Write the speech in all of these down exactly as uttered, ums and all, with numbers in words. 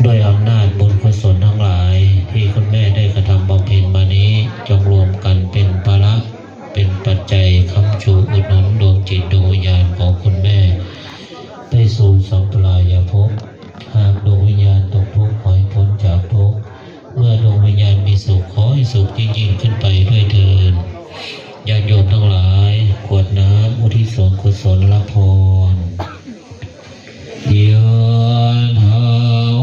ด้วยอำนาจบุญกุศลทั้งหลายที่คุณแม่ได้กระทำบำเพ็ญมานี้ จงรวมกันเป็นพละ เป็นปัจจัยค้ำชูอุดหนุนดวงจิตดวงวิญญาณของคุณแม่ ไปสู่สัมปรายภพ หากดวงวิญญาณตกทุกข์ขอให้พ้นจากทุกข์ เมื่อดวงวิญญาณมีสุขขอให้สุขยิ่งๆขึ้นไปด้วยเทอญ ญาติโยมทั้งหลาย กรวดน้ำอุทิศส่วนกุศลพร Yathā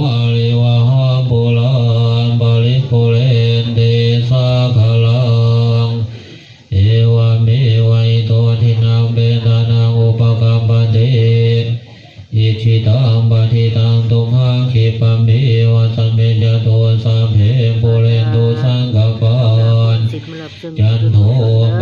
vārivahā pūrā paripūrenti sāgaraṃ, evameva ito dinnaṃ petānaṃ upakappati. Icchitaṃ patthitaṃ tumhaṃ khippameva samijjhatu, sabbe pūrentu saṅkappā, cando